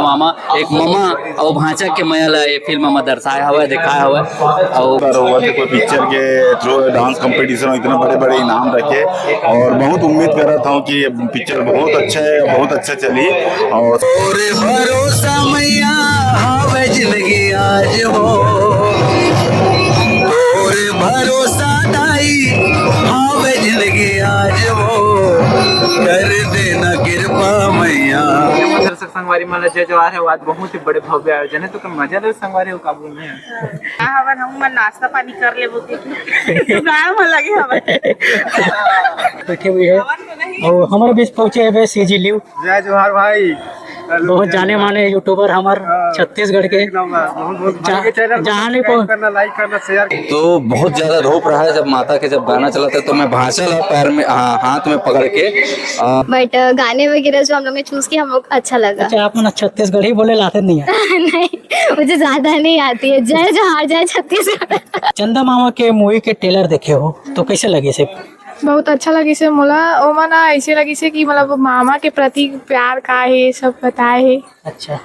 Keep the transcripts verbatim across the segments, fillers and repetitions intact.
मामा, एक ममा अउ भांचा के मया ला ये फिल्म म दर्शाए हवय, दिखाए हवय। अउ पर हुआ थे कोई पिक्चर के थ्रू डांस कंपटीशन, इतना बड़े बड़े इनाम रखे और बहुत उम्मीद कर रहा था कि ये पिक्चर बहुत अच्छा है, बहुत अच्छा चली। और और भरोसा मैया हावे जिंदगी आज वो, और भरोसा दाई हावे जिंदगी आज वो, कर देना कृपा मैया। दर्शक संगवारी मन ला जय जोहार हे, आज बहुत ही बड़े भव्य आयोजन हे, तो मजा ले संगवारी हो काबू में। हाँ, हवन हम मन नाश्ता पानी कर लेबो के। गाँव में लगे हवन। बैठे हुए हैं। हवन को नहीं। और हमारे बीच पहुंचे हुए सीजी लिव। जय जोहार भाई। बहुत जाने माने यूट्यूबर हमर हाँ। छत्तीसगढ़ के। एक नंबर, बहुत बहुत जा-, भाई के चैनल को जहाँ नहीं सब्सक्राइब पहुंच- करना, लाइक करना, शेयर करना। तो बहुत ज्यादा धूप रहा है, जब माता के जब गाना चला था तो मैं भांचा ला पैर में, हाँ, हाथ में पकड़ के, आ, बट गाने वगैरह जो हम लोग ने चूज किया, हम लोग अच्छा लगा। अच्छा, आप मन छत्तीसगढ़ी बोले ला आथे नहीं है? नहीं, मुझे ज्यादा नहीं आती है। जय जोहार, जय छत्तीसगढ़। चंदा मामा के मूवी के ट्रेलर देखे हो तो कैसे लगे से? बहुत अच्छा लगिस हे मोला। ओमा ना ऐसे लगिस हे कि मतलब मामा के प्रति प्यार का हे, सब बताए हे। अच्छा।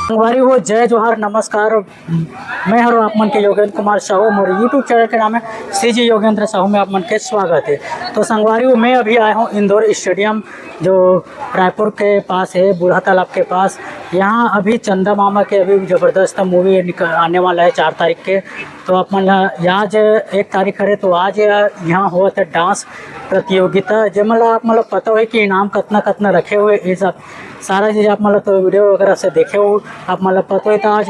संगवारी हो, जय जोहार, नमस्कार। मैं हरो आप मन के योगेंद्र कुमार साहू, मोर YouTube चैनल के नाम है सीजी योगेंद्र साहू में आप मन के स्वागत है। तो संगवारी हो, मैं अभी आया हूँ इंदौर स्टेडियम, जो रायपुर के पास है, बूढ़ा तालाब के पास। यहाँ अभी चंदा मामा के अभी जबरदस्त मूवी निक-, आने वाला है चार तारीख के। तो आप मन ला आज एक तारीख हरे, तो आज यहाँ होवत है डांस प्रतियोगिता, जेमन ला आप मन ला पता होही कि इनाम कतना कतना रखे हुए, ये सब सारा चीज आप मन ला तो वीडियो वगैरह से देखे हो, आप मन ला पता होही। तो आज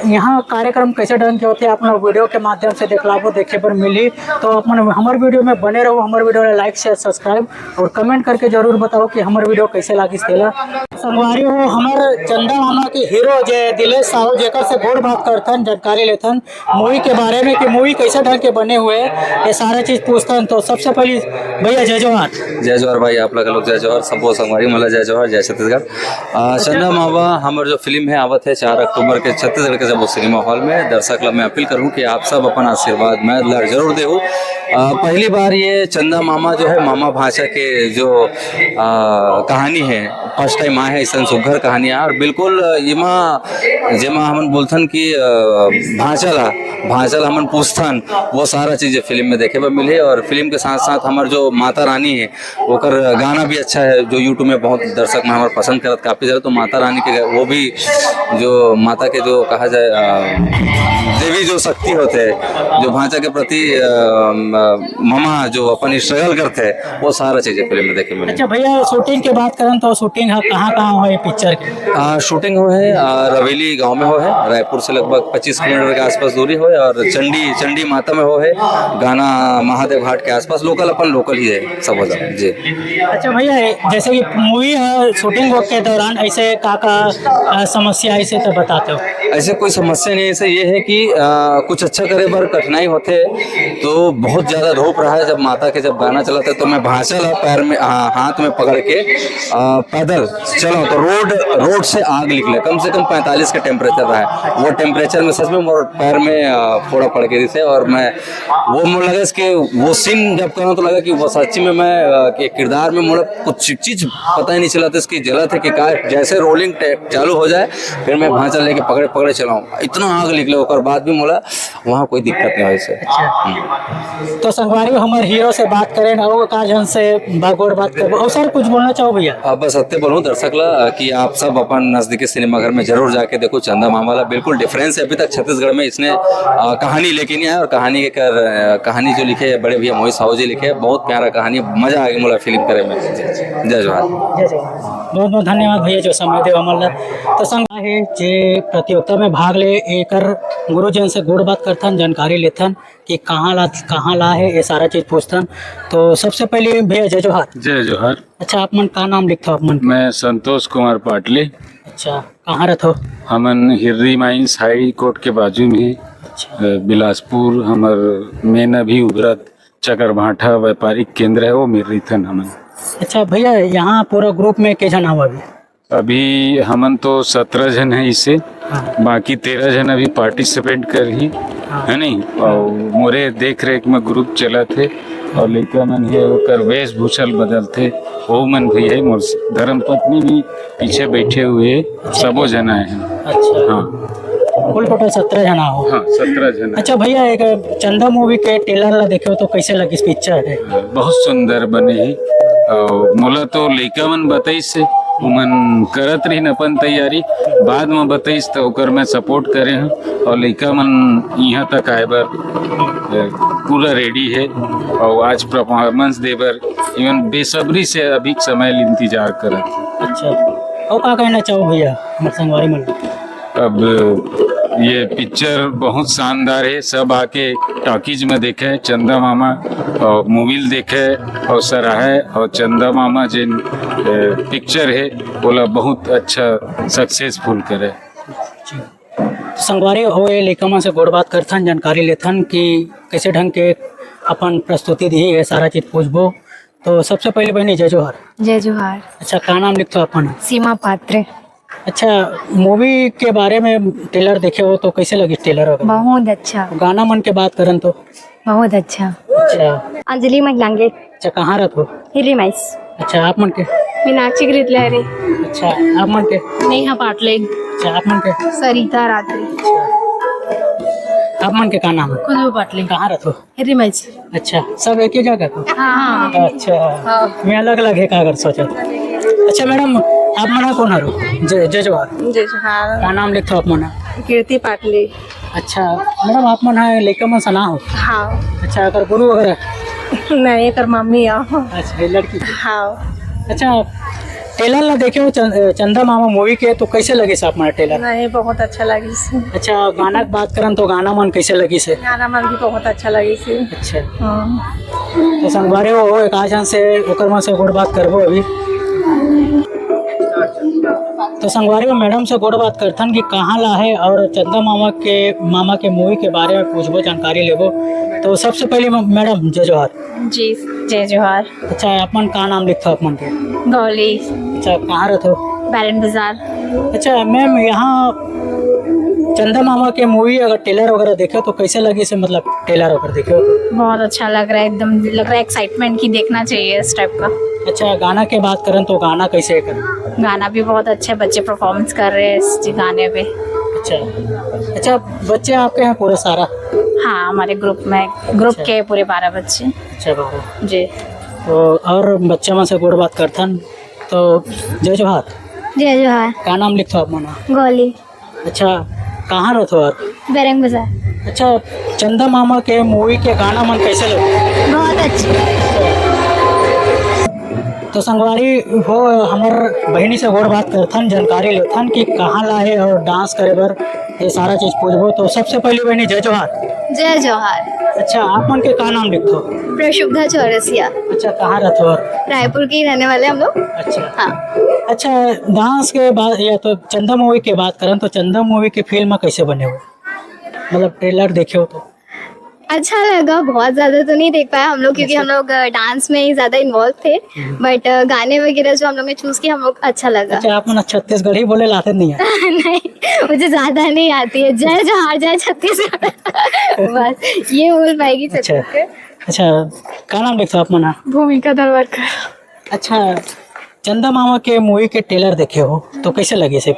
यहाँ कार्यक्रम कैसे ढंग के होते, आप मन ला वीडियो के माध्यम से देखलाबो, देखे बर मिली। तो आप मन हमर वीडियो में बने रहो, हमर वीडियो ला लाइक, शेयर, सब्सक्राइब और कमेंट करके जरूर बताओ कि हमर वीडियो कैसे लागिस तेला। संगवारी हो, हमर चंदा मामा के हीरो जे दिलेश साहू, जेकर से गोड़ बात करथन, जानकारी लेथन मूवी के बारे में कि मूवी कैसे ढंग के बने हुए हैं, ये सारा चीज पूछथन। तो सबसे पहले भैया जय जोहार। जय जोहार भाई, आप लगा लोग जय जोहार, सबो संगवारी मन ला जय जोहार, जय छत्तीसगढ़। आ, चंदा मामा हमर जो फिल्म है आवत है चार अक्टूबर के छत्तीसगढ़ के सबो सिनेमा हॉल में। दर्शक ला मैं अपील करूँ कि आप सब अपन आशीर्वाद मैं ला जरूर देहू। आ, पहली बार ये चंदा मामा जो है मामा भांचा के जो आ, कहानी है, फर्स्ट टाइम आए है ऐसा सुघर कहानी है। और बिल्कुल एमा जेमा हमन बोलथन कि आ, भांचा ला भांचा ला हमन पूछथन, वो सारा चीज फिल्म में देखे बर मिलही। और फिल्म के साथ साथ हमर जो माता रानी है ओकर गाना भी अच्छा है, जो YouTube में बहुत दर्शक मन हमर पसंद करत काफी ज्यादा। तो माता रानी के वो भी जो माता के जो कहा जाए आ, देवी जो शक्ति होते हैं, जो भांचा के प्रति आ, म- ममा जो अपन स्ट्रगल करते हैं, वो सारा चीजें फिल्म में देखे मिले। अच्छा भैया, शूटिंग के बात करन तो शूटिंग ह कहाँ कहाँ होए पिक्चर के? आ, शूटिंग हो है आ, रवेली गांव में हो है, रायपुर से लगभग पच्चीस किलोमीटर के आसपास दूरी हो है। और चंडी चंडी माता में हो है, गाना महादेव घाट के आसपास, लोकल अपन लोकल ही है सब हो जाए जी। अच्छा भैया, जैसे कि मूवी ह शूटिंग के दौरान ऐसे का का अ, समस्या ऐसे तो बताते हो? ऐसे कोई समस्या नहीं, ऐसे ये है कि आ, कुछ अच्छा करे बर कठिनाई होते। तो बहुत ज्यादा धूप रहा है, जब माता के जब गाना चलाते तो मैं भांचा ला पैर में, हाँ, हाथ में पकड़ के आ, पैदल चलो तो रोड रोड से आग निकले, कम से कम पैंतालीस का टेम्परेचर रहा है। वो टेम्परेचर में सच में मोर पैर में आ, फोड़ा पड़ गई थी। और मैं वो मोर लगा इसके वो सीन जब करा तो लगा कि वो सच्ची में मैं आ, के किरदार में मोला कुछ चीज पता ही नहीं चला था इसकी जला थे कि का। जैसे रोलिंग चालू हो जाए फिर मैं भांचा लेके पकड़े पकड़े चलाऊँ, इतना आग निकले। ओकर बाद भी मोला वहाँ कोई दिक्कत नहीं हो इसे। तो संगवारी हो, हमर हीरो से बात करें ना, वो का जन से बागोड़ बात करबो। और सर कुछ बोलना चाहो भैया? अब बस अत्ते बोलूँ दर्शक ला कि आप सब अपन नजदीकी सिनेमाघर में जरूर जाके देखो चंदा मामा ला। बिल्कुल डिफरेंस है, अभी तक छत्तीसगढ़ में इसने आ, कहानी लेके नहीं आया। और कहानी के कर कहानी जो लिखे है बड़े भैया मोहित साहू जी लिखे है, बहुत प्यारा कहानी, मजा आ गया मोला फिल्म करे में। जय जोहार। जय जोहार। बहुत बहुत धन्यवाद भैया जो समय दे हमन ला। तो संग आहे जे प्रतियोगिता में भाग ले एकर गुरुजन से गोड़ बात करथन, जानकारी लेथन कि कहाँ ला कहाँ ला है, ये सारा चीज पूछथन। तो सबसे पहले भैया जय जोहार। जय जोहार। अच्छा, आप मन का नाम लिखथो आप मन? मैं संतोष कुमार पाटले। अच्छा, कहाँ रहथो? हमन हिर्री माइंस हाई कोर्ट के बाजू में ही, अच्छा। अ, बिलासपुर हमर मेन अभी उभरत चकरभाठा व्यापारिक केंद्र है, वो मेर रहिथन हमन। अच्छा भैया, यहाँ पूरा ग्रुप में के झन हव अभी? अभी हमन तो सत्रह झन है इसे, हाँ। बाकी तेरह झन अभी पार्टिसिपेट करही, हाँ। है नहीं? और मोरे देख रेख में ग्रुप चलत हे और लइका मन हे, ओकर वेशभूषा ल बदलथे, वो मन भी है। मोर धर्म पत्नी भी पीछे बैठे हुए हे, सबो झन आए हैं। अच्छा। हाँ। कुल टोटल सत्रह झन हो? हाँ, सत्रह झन। अच्छा भैया, एक चंदा मूवी के ट्रेलर ला देखे हो तो कैसे लगिस पिक्चर है? बहुत सुंदर बने हे। और मोला तो लइका मन बताइस हे, ओमन करत रहिन अपन तैयारी, बाद में बताइस तो ओकर मैं सपोर्ट करे हूँ। और लइका मन यहाँ तक आए बर, अ, पूरा रेडी है और आज परफॉर्मेंस दे बर इवन बेसब्री से अभी समय इंतजार करत हे। अच्छा, और का कहना चाहो भैया हमर संगवारी मन? अब ये पिक्चर बहुत शानदार है, सब आके टॉकीज में देखे, चंदा मामा और मूवी ल देखे और सराहे, और चंदा मामा जिन, ए, पिक्चर है, ओला बहुत अच्छा सक्सेसफुल करे। संगवारी हो, ये लइका मन से गोठ बात करथन, जानकारी लेथन कि कैसे ढंग के अपन प्रस्तुति दिही, ये सारा चीज पूछबो। तो सबसे पहले बहनी, जय जोहार। जय जोहार। अच्छा, का नाम लिखथो अपन? सीमा पात्रे। अच्छा, मूवी के बारे में ट्रेलर देखे हो तो कैसे लगी ट्रेलर वगैरह? बहुत अच्छा। गाना मन के बात करन तो? बहुत अच्छा। अच्छा। अंजलि मत लांगे। अच्छा, कहाँ रहत हो? हिरी माइस। अच्छा, आप मन के? मीनाक्षी गृहित लहरी। अच्छा, आप मन के? नेहा पाटले। अच्छा, आप मन के? सरिता रात्रि। आप मन के का नाम है? खुशबू पाटले। कहाँ रहत हो? हिरी माइस। अच्छा, सब एक ही जगह का? हाँ। अच्छा, हाँ। मैं अलग अलग है का अगर सोचा। अच्छा मैडम, आप मन ह कौन हरो? जय जय जोहार। जय जोहार। का नाम लिखथो आप मन ह? कीर्ति पाटले। अच्छा मैडम, आप मन ह लइका मन सना हो? हाँ। अच्छा, अगर गुरु वगैरह? नहीं, एकर मम्मी आओ। अच्छा, ये लड़की? हाँ। अच्छा, ट्रेलर ला देखे हो चं-, चंदा मामा मूवी के, तो कैसे लगिस आप मन ट्रेलर? नहीं, बहुत अच्छा लगिस। अच्छा, गाना के बात करन तो गाना मन कैसे लगिस हे? गाना मन भी बहुत अच्छा लगिस हे। अच्छा। हाँ। तो संगवारी हो, एक आध झन से ओकर मन से गोठ बात करबो अभी। तो संगवारी हो, मैडम से गोठ बात करथन कि कहाँ ला हे और चंदा मामा के, मामा के मूवी के बारे में पूछबो, जानकारी लेबो। तो सबसे पहले म-, मैडम, जय जोहार। जी, जय जोहार। अच्छा, आप मन का नाम लिखथो आप मन के? गौली। अच्छा, कहाँ रहथो? बैरन बाजार। अच्छा मैम, यहाँ चंदा मामा के मूवी अगर ट्रेलर वगैरह देखे तो कैसे लगिस हे, मतलब ट्रेलर वगैरह देखे हो तो? बहुत अच्छा लग रहा है, एकदम लग रहा है एक्साइटमेंट की देखना चाहिए इस टाइप का। अच्छा, गाना के बात करन तो गाना कैसे हे? गाना भी बहुत अच्छा है, बच्चे परफॉर्मेंस कर रहे हैं इस गाने पे। अच्छा, अच्छा, बच्चे आपके हैं पूरा सारा? हाँ, हमारे ग्रुप में, ग्रुप अच्छा। के पूरे बारह बच्चे। अच्छा, बारह। जी। तो और बच्चा मन से गोठ बात करथन। तो जय जोहार। जय जोहार। का नाम लिखथो आप मन ह? गौली। अच्छा, कहाँ रहथो आप? बैरंग बाजार। अच्छा, चंदा मामा के मूवी के गाना मन कैसे लगे? बहुत अच्छे। तो संगवारी हो, हमर बहिनी से गोठ बात करथन, जानकारी लेथन कि कहाँ ला हे और डांस करे बर, ये सारा चीज पूछबो। तो सबसे पहले बहिनी, जय जोहार। जय जोहार। अच्छा, आप मन के का नाम लिखथो? प्रशुभा चौरसिया। अच्छा, कहाँ रहथो आप? रायपुर के ही रहने वाले हम लोग। अच्छा। हाँ। अच्छा, डांस के बात या तो चंदा मूवी के बात करन तो चंदा मूवी के फिल्म कैसे बने हो, मतलब ट्रेलर देखे हो तो? अच्छा लगा, बहुत ज्यादा तो नहीं देख पाए हम लोग क्योंकि अच्छा। हम लोग अ, डांस में ही ज्यादा इन्वॉल्व थे। हम्म। बट अ, गाने वगैरह जो हम लोग ने चूज किया, हम लोग अच्छा लगा। अच्छा, आप मन छत्तीसगढ़ी बोले लाते नहीं है? नहीं, मुझे ज्यादा नहीं आती है। जय जोहार, जय छत्तीसगढ़। बस ये बोल पाएगी अच्छा। छत्तीसगढ़। अच्छा, का नाम लिखथो आप मन ह? भूमिका दलवारकर। अच्छा, चंदा मामा के मूवी के ट्रेलर देखे हो तो कैसे लगिस हे?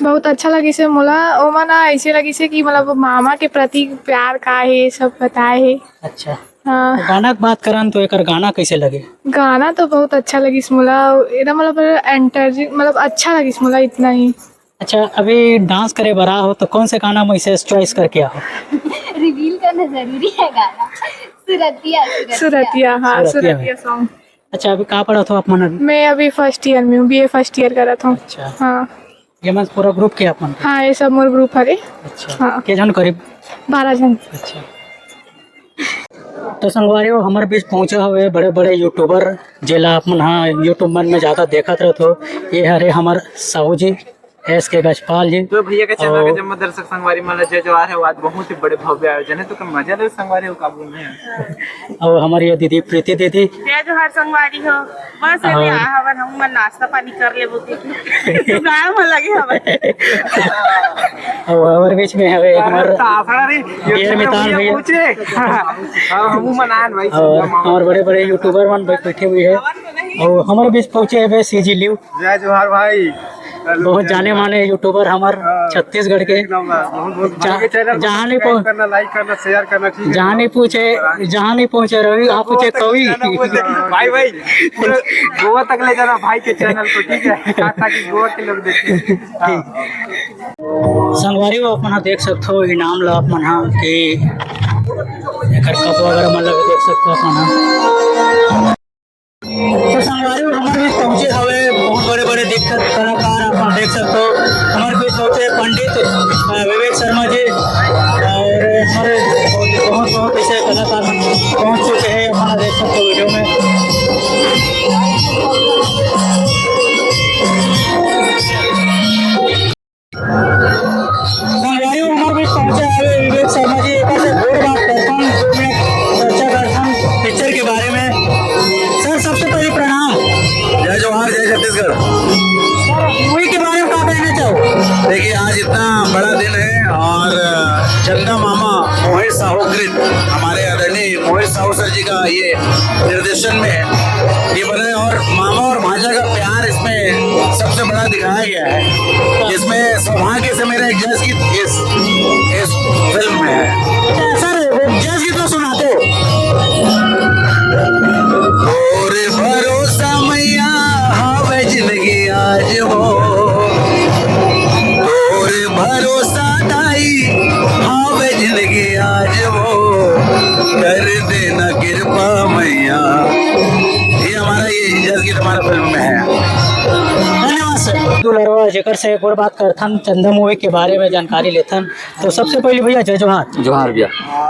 बहुत अच्छा लगिस हे मोला। ओमा ना ऐसे लगिस हे कि मतलब मामा के प्रति प्यार का हे, सब बताए हे। अच्छा। हाँ। तो गाना के बात करन तो एकर गाना कैसे लगे? गाना तो बहुत अच्छा लगिस मोला, एकदम मतलब एंटरटेन, मतलब अच्छा लगिस मोला इतना ही। अच्छा, अभी डांस करे बर आ हो तो कौन से गाना में से चॉइस करके आ हो? रिवील करना जरूरी है गाना। सुरतिया, सुरतिया। सुरतिया, हाँ, सुरतिया में। सुरतिया सॉन्ग। अच्छा, अभी का पढ़त हो आप मन अभी? मैं अभी फर्स्ट ईयर में हूँ, बीए फर्स्ट ईयर करत हूँ। अच्छा। हाँ। ये मन पूरा ग्रुप के आप मन के? हाँ, ये सब मोर ग्रुप हरे। अच्छा। हाँ। के झन करीब? बारह झन। अच्छा। तो संगवारी हो, हमर बीच पहुंचे हुए बड़े-बड़े यूट्यूबर, जेला आप मन हा यूट्यूब मन में ज्यादा देखत रहत हो। ये हरे हमर साहू जी। एस के गजपाल जी। तो भैया के चैनल के और जम्मो दर्शक संगवारी मन ला जय जोहार हे। आज बहुत ही बड़े भव्य आयोजन हे, तो कम मजा ले संगवारी हो, का बोलना हे? और हमारी ये दीदी प्रीति दीदी। जय जोहार संगवारी हो। बस अभी और आ हवन, हम मन नाश्ता पानी कर लेबो के। तो गाँव में लगे हवन। और हमारे बीच में हवे हमारे तासड़ा रे, ये मितान भैया। पूछे। और हम मन आन भाई, और हमारे बड़े बड़े यूट्यूबर मन बैठे हुए हैं। और हमारे बीच पहुंचे हैं सीजी लिव। जय जोहार भाई। बहुत जाने माने यूट्यूबर हमार हाँ। छत्तीसगढ़ के। एकदम, हाँ, बहुत, बहुत। जा-, भाई के चैनल को जहाँ नहीं सब्सक्राइब पहुँच-, करना, लाइक करना, शेयर करना, ठीक है? जहाँ नहीं पूछे, जहाँ नहीं पहुँचे रवि, आप पूछे कवि। भाई, भाई, पूरे गोवा तक ले जाना भाई के चैनल को, ठीक है? ताकि गोवा के लोग देखें। हाँ। संगवारी हो, आप मन ह देख सकथो इनाम ला, आप मन ह कि एकर कप वगैरह मन ला भी देख सकथो आप मन ह। तो संगवारी हो, हमर बीच पहुंचे हवे बहुत बड़े-बड़े दिग्गज कलाकार, आप मन देख सकथो। हमर बीच पहुंचे पंडित, अ, विवेक शर्मा जी और हमारे बहुत, बहुत ऐसे कलाकार पहुंच चुके हैं, आप मन देख सकथो वीडियो में। संगवारी हो, हमर बीच पहुंचे हवे विवेक शर्मा जी, एकर से गोठ बात करथन, दो मिनट चर्चा करथन पिक्चर के बारे में। सर, सबसे पहले प्रणाम। जय जोहार, जय छत्तीसगढ़। सर, मूवी के बारे में का कहना चाहो? देखिए, आज इतना बड़ा दिन है और चंदा मामा मोहित साहू कृत हमारे आदरणीय मोहित साहू सर जी का ये निर्देशन में ये बना है और मामा और भांजा का प्यार इसमें सबसे बड़ा दिखाया गया है, जिसमें सौभाग्य से मेरा एक जज गीत इस, इस फिल्म में है। अच्छा सर, वो जज गीत तो सुनाते हो। और भरोसा मैया हावे जिंदगी आज वो, और भरोसा दाई हावे जिंदगी आज वो, कर देना कृपा मैया। ये हमारा, ये जज गीत हमारा फिल्म में है। धन्यवाद सर। दुलरवा जेकर से एक और बात करथन, चंदा मूवी के बारे में जानकारी लेथन। तो सबसे पहले भैया जय जोहार। जोहार भैया।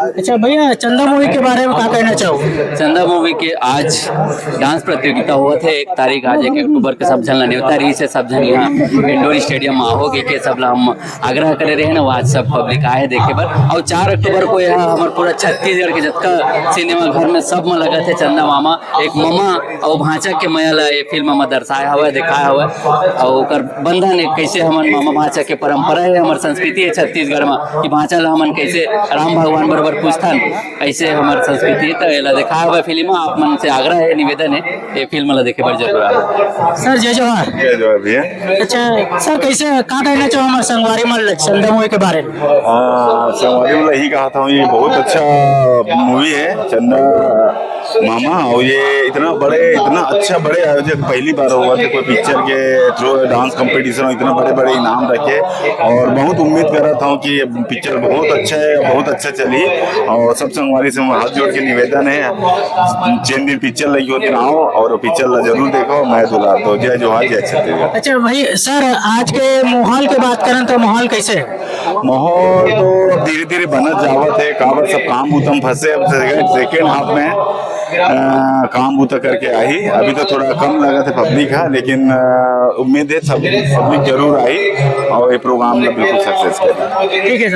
अच्छा भैया, चंदा मूवी के बारे में का कहना चाहो? चंदा मूवी के आज डांस प्रतियोगिता होवत हे, एक तारीख आज एक अक्टूबर के, सब झन ला नेवता रहिस हे, सब झन यहाँ इंडोर स्टेडियम में आहो कहिके सब ला हम आग्रह करे रहे ना, वो आज सब पब्लिक आए देखे बर। और चार अक्टूबर को यहाँ हमर पूरा छत्तीसगढ़ के जतका सिनेमा घर में सब में लगत हे चंदा मामा, एक ममा और भांचा के मया ला ये फिल्म में दर्शाया हवय, दिखाया हवय। और ओकर बंधन हे, कैसे हमन मामा भांचा के परंपरा हे, हमर संस्कृति हे छत्तीसगढ़ में कि भांचा ला हमन कैसे राम भगवान बरोबर पूजथन, ऐसे हमर संस्कृति हे। तो एला दिखाया हवय फिल्म में, आप मन से आग्रह हे, निवेदन हे, ये फिल्म ला देखे बर जरूर आवे। सर जय जोहार। जय जोहार भैया। अच्छा सर, कैसे, का कहना चाहो हमर संगवारी मन ला चंदा मूवी के बारे में? हाँ, संगवारी मन ला यही कहा था, ये बहुत अच्छा मूवी है चंदा मामा। और ये इतना बड़े, इतना अच्छा बड़े आयोजक पहली बार हुआ था कोई पिक्चर के थ्रू, डांस कंपटीशन, इतना बड़े बड़े इनाम रखे। और बहुत उम्मीद कर रहा था कि ये पिक्चर बहुत अच्छा है, बहुत अच्छा चली। और सब संगवारी से हाथ जोड़ के निवेदन है, जिन दिन पिक्चर लगी हो दिन आओ और पिक्चर ला जरूर देखो। मैं दुलार दो। जय जोहार, जय छत्तीसगढ़। अच्छा भाई सर, आज के माहौल के बात करन तो माहौल कैसे है? माहौल तो अब धीरे धीरे बनत जावत है, काबर सब काम बूता में फंसे। अब सेकंड, सेकंड हाफ में अ, काम बूता करके आही। अभी तो थोड़ा कम लगत है पब्लिक है, लेकिन अ, उम्मीद है सब पब्लिक जरूर आई और ये प्रोग्राम ला बिल्कुल सक्सेस करी। ठीक है सर।